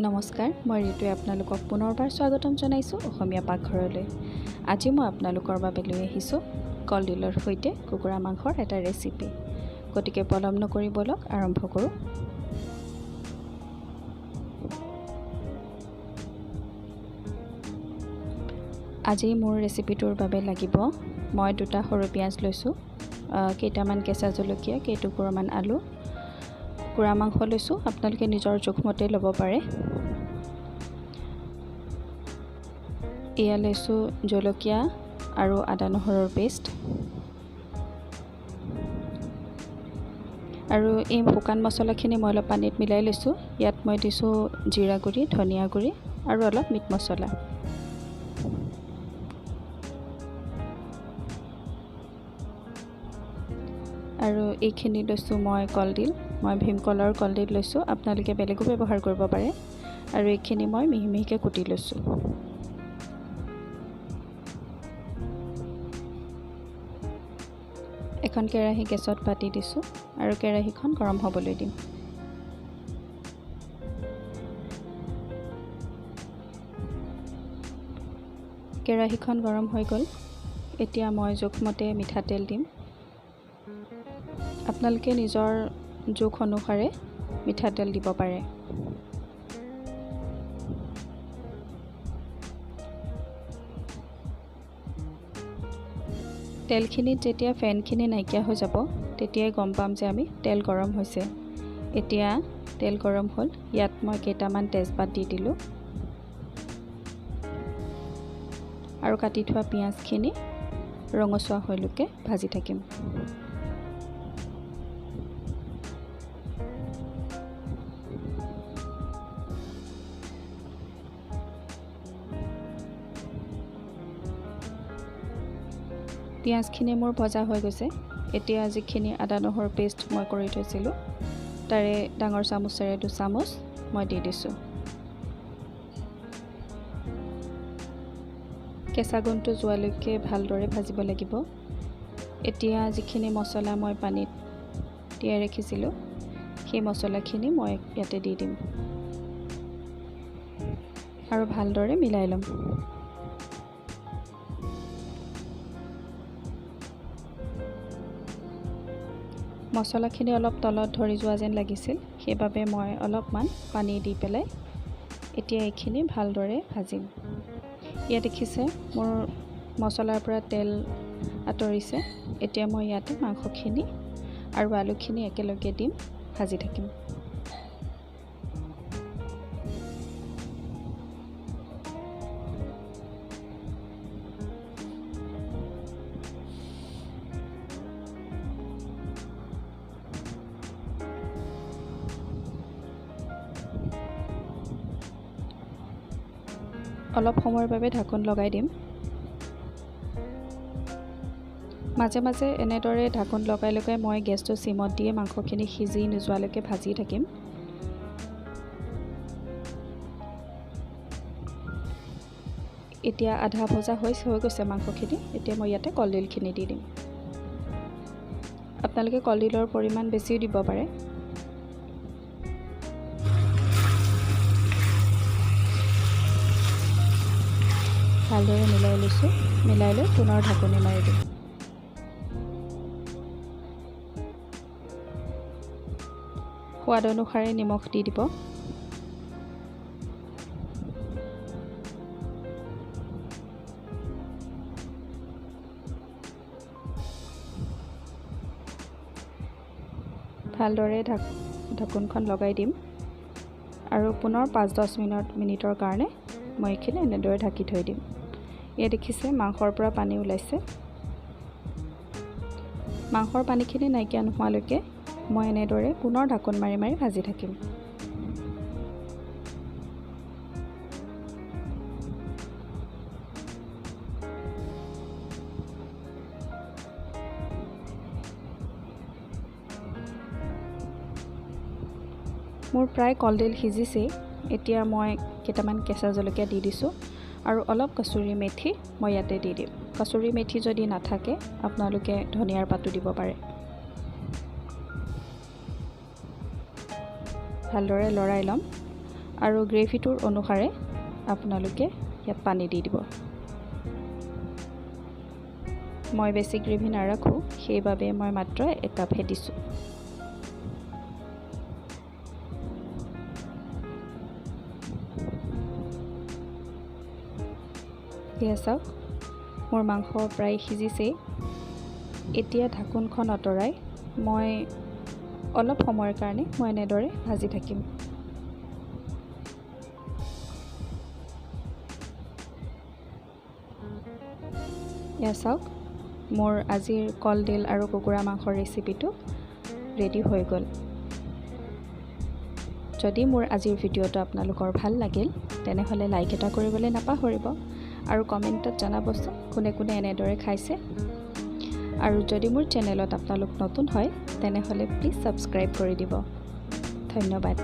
নমস্কাৰ, মই ঋতুৱে আপোনালোকক পুনৰবাৰ স্বাগতম জনাইছোঁ অসমীয়া পাকঘৰলৈ। আজি মই আপোনালোকৰ বাবে লৈ আহিছোঁ কলডিলৰ সৈতে কুকুৰা মাংসৰ এটা ৰেচিপি। গতিকে পলম নকৰি ব'লক আৰম্ভ কৰোঁ। আজি মোৰ ৰেচিপিটোৰ বাবে লাগিব মই দুটা সৰু পিঁয়াজ লৈছোঁ, কেইটামান কেঁচা জলকীয়া, কেইটুকুৰামান আলু, কুকুৰা মাংস লৈছোঁ। আপোনালোকে নিজৰ জোখমতে ল'ব পাৰে। এয়া লৈছোঁ জলকীয়া আৰু আদা নহৰুৰ পেষ্ট। আৰু এই শুকান মছলাখিনি মই অলপ পানীত মিলাই লৈছোঁ। ইয়াত মই দিছোঁ জিৰা গুড়ি, ধনিয়া গুড়ি আৰু অলপ মিট মছলা। আৰু এইখিনি লৈছোঁ মই কলডিল। মই ভীমকলৰ কলডিল লৈছোঁ, আপোনালোকে বেলেগো ব্যৱহাৰ কৰিব পাৰে। আৰু এইখিনি মই মিহি মিহিকৈ কুটি লৈছোঁ। এখন কেৰাহী গেছত পাতি দিছোঁ আৰু কেৰাহীখন গৰম হ'বলৈ দিম। কেৰাহীখন গৰম হৈ গ'ল। এতিয়া মই জোখমতে মিঠাতেল দিম। আপোনালোকে নিজৰ জোখ অনুসাৰে মিঠাতেল দিব পাৰে। তেলখিনিত যেতিয়া ফেনখিনি নাইকিয়া হৈ যাব তেতিয়াই গম পাম যে আমি তেল গৰম হৈছে। এতিয়া তেল গৰম হ'ল। ইয়াত মই কেইটামান তেজপাত দি দিলোঁ আৰু কাটি থোৱা পিঁয়াজখিনি ৰঙচুৱা হৈলৈকে ভাজি থাকিম। পিঁয়াজখিনি মোৰ ভজা হৈ গৈছে। এতিয়া যিখিনি আদা নহৰু পেষ্ট মই কৰি থৈছিলোঁ তাৰে ডাঙৰ চামুচেৰে 2 চামুচ মই দি দিছোঁ। কেঁচা গোন্ধটো যোৱালৈকে ভালদৰে ভাজিব লাগিব। এতিয়া যিখিনি মছলা মই পানীত তিয়াই ৰাখিছিলোঁ সেই মছলাখিনি মই ইয়াতে দি দিম আৰু ভালদৰে মিলাই ল'ম। মছলাখিনি অলপ তলত ধৰি যোৱা যেন লাগিছিল, সেইবাবে মই অলপমান পানী দি পেলাই এতিয়া এইখিনি ভালদৰে ভাজিম। ইয়াত দেখিছে মোৰ মছলাৰ পৰা তেল আঁতৰিছে। এতিয়া মই ইয়াতে মাংসখিনি আৰু আলুখিনি একেলগে দিম, ভাজি থাকিম। অলপ সময়ৰ বাবে ঢাকোন লগাই দিম। মাজে মাজে এনেদৰে ঢাকোন লগাই লগাই মই গেছটো চিমত দিয়ে মাংসখিনি সিজি নোযোৱালৈকে ভাজি থাকিম। এতিয়া আধা ভজা হৈ গৈছে মাংসখিনি। এতিয়া মই ইয়াতে কলডিলখিনি দি দিম। আপোনালোকে কলডিলৰ পৰিমাণ বেছিও দিব পাৰে। ভালদৰে মিলাই লৈছোঁ। মিলাই লৈ পুনৰ ঢাকনি মাৰি দিম। সোৱাদ অনুসাৰে নিমখ দি দিব। ভালদৰে ঢাকোনখন লগাই দিম আৰু পুনৰ 5-10 মিনিটৰ কাৰণে মই এইখিনি এনেদৰে ঢাকি থৈ দিম। এয়া দেখিছে মাংসৰ পৰা পানী ওলাইছে। মাংসৰ পানীখিনি নাইকিয়া নোহোৱালৈকে মই এনেদৰে পুনৰ ঢাকোন মাৰি মাৰি ভাজি থাকিম। মোৰ প্ৰায় কলডিল সিজিছেই। এতিয়া মই কেইটামান কেঁচা জলকীয়া দি দিছোঁ আৰু অলপ কচুৰি মেথি মই ইয়াতে দি দিম। কচুৰি মেথি যদি নাথাকে আপোনালোকে ধনিয়াৰ পাতো দিব পাৰে। ভালদৰে লৰাই ল'ম। আৰু গ্ৰেভিটোৰ অনুসাৰে আপোনালোকে ইয়াত পানী দি দিব। মই বেছি গ্ৰেভি নাৰাখোঁ, সেইবাবে মই মাত্ৰ একাপহে দিছোঁ। এয়া চাওক, মোৰ মাংস প্ৰায় সিজিছেই। এতিয়া ঢাকোনখন আঁতৰাই মই অলপ সময়ৰ কাৰণে এনেদৰে ভাজি থাকিম। এয়া চাওক, মোৰ আজিৰ কলডিল আৰু কুকুৰা মাংসৰ ৰেচিপিটো ৰেডি হৈ গ'ল। যদি মোৰ আজিৰ ভিডিঅ'টো আপোনালোকৰ ভাল লাগিল, তেনেহ'লে লাইক এটা কৰিবলৈ নাপাহৰিব আৰু কমেণ্টত জনাবচোন কোনে কোনে এনেদৰে খাইছে। আৰু যদি মোৰ চেনেলত আপোনালোক নতুন হয়, তেনেহ'লে প্লিজ ছাবস্ক্ৰাইব কৰি দিব। ধন্যবাদ।